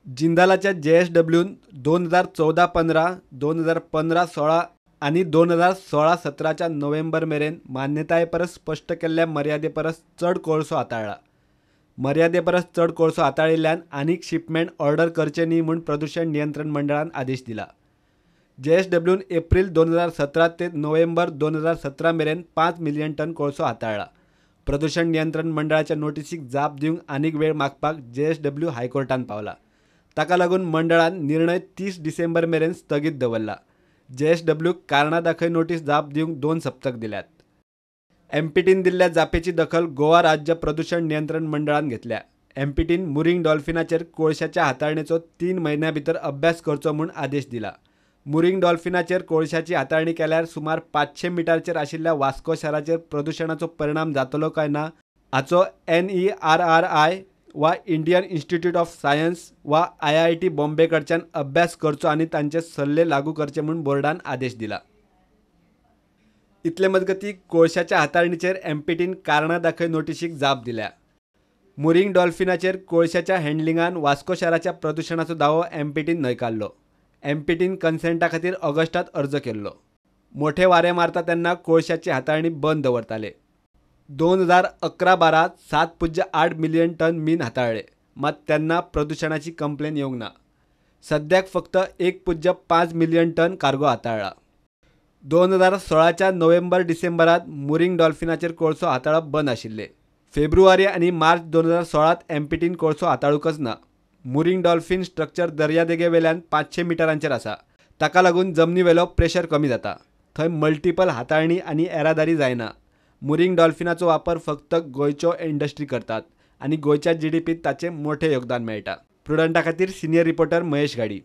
जिंदालाच्या जेएसडब्ल्यून 2014-15, 2015-16 आनी 2016-17च्या नोव्हेंबर मेरेन मान्यताये परस स्पश्ट केल्ल्या मर्यादे परस चड कोळसो हाताळ्ळा. मर्यादे परस चड कोळसो हाताळिल्ल्यान आनीक शिपमेंट ऑर्डर करचे न्ही म्हूण प्रदूशण नियंत्रण मंडळान आदेश दिला. जेएसडब्ल्यून एप्रील 2017 ते नोव्हेंबर 2017 मेरेन 5 मिलियन टन कोळसो हाताळ्ळा. प्रदूशण नियंत्रण मंडळाच्या नोटीसीक जाप दिवंक आनीक वेळ मागपाक जेएसडब्ल्यू हायकोर्टान पावला. ताका लागून मंडळान निर्णय 30 डिसेंबर मेरेन स्थगीत दवरला. जेएसडब्ल्यूक कारणां दाखय नोटीस जाप दिवंक 2 सप्तक दिल्यात. एमपीटीन दिल्ल्या जापेची दखल गोवा राज्य प्रदूशण नियंत्रण मंडळान घेतल्या. एमपीटीन मुरींग डॉल्फिनाचेर कोळशाच्या हाताळणेचो 3 म्हयन्यां भितर अभ्यास करचो म्हूण आदेश दिला. मुरींग डॉल्फिनाचेर कोळशाची हाताळणी केल्यार सुमार 500 मिटरचेर आशिल्ल्या वास्को शाराचेर प्रदूशणाचो परिणाम जातलो काय ना हाचो NERRI वा इंडियन इन्स्टिट्यूट ऑफ सायन्स वा IIT Bombay कडच्यान अभ्यास करचो आनी तांचे सल्ले लागू करचे म्हूण बोर्डान आदेश दिला. इतले मजगती कोळशाच्या हाताळणीचेर एमपीटीन कारणां दाखय नोटीशीक जाप दिल्या. मुरींग डॉल्फिनाचेर कोळशाच्या हँडलिंगान वास्को शाराच्या प्रदूशणाचो दावो एमपीटीन न्हयकारलो. एमपीटीन कन्सेंटा खातीर ऑगस्टात अर्ज केल्लो. मोठे वारे मारता तेन्ना कोळशाची हाताळणी बंद दवरताले. 2011-12 7.8 मिलियन टन मीन हाताळ्ळे, मात तेन्ना प्रदूशणाची कंप्लेन येवंक ना. सद्याक फक्त 1.5 मिलियन टन कार्गो हाताळ्ळा. 2016च्या नोव्हेंबर डिसेंबरात मुरींग डॉल्फिनाचेर कोळसो हाताळप बंद आशिल्ले. फेब्रुवारी आनी मार्च 2016 एमपीटीन कोळसो हाताळूंकच ना. मुरींग डॉल्फिन स्ट्रक्चर दर्यादेगेवेल्यान 500 मिटरांचेर आसा. ताका लागून जमनीवेलो प्रेशर कमी जाता. थंय मल्टिपल हाताळणी आनी येरादारी जायना. मुरींग डॉल्फिनाचो वापर फक्त गोंयच्यो इंडस्ट्री करतात आनी गोंयच्या जीडीपीत ताचें मोठें योगदान मेळटा. प्रुडंटा खातीर सिनियर रिपोर्टर महेश घाडी.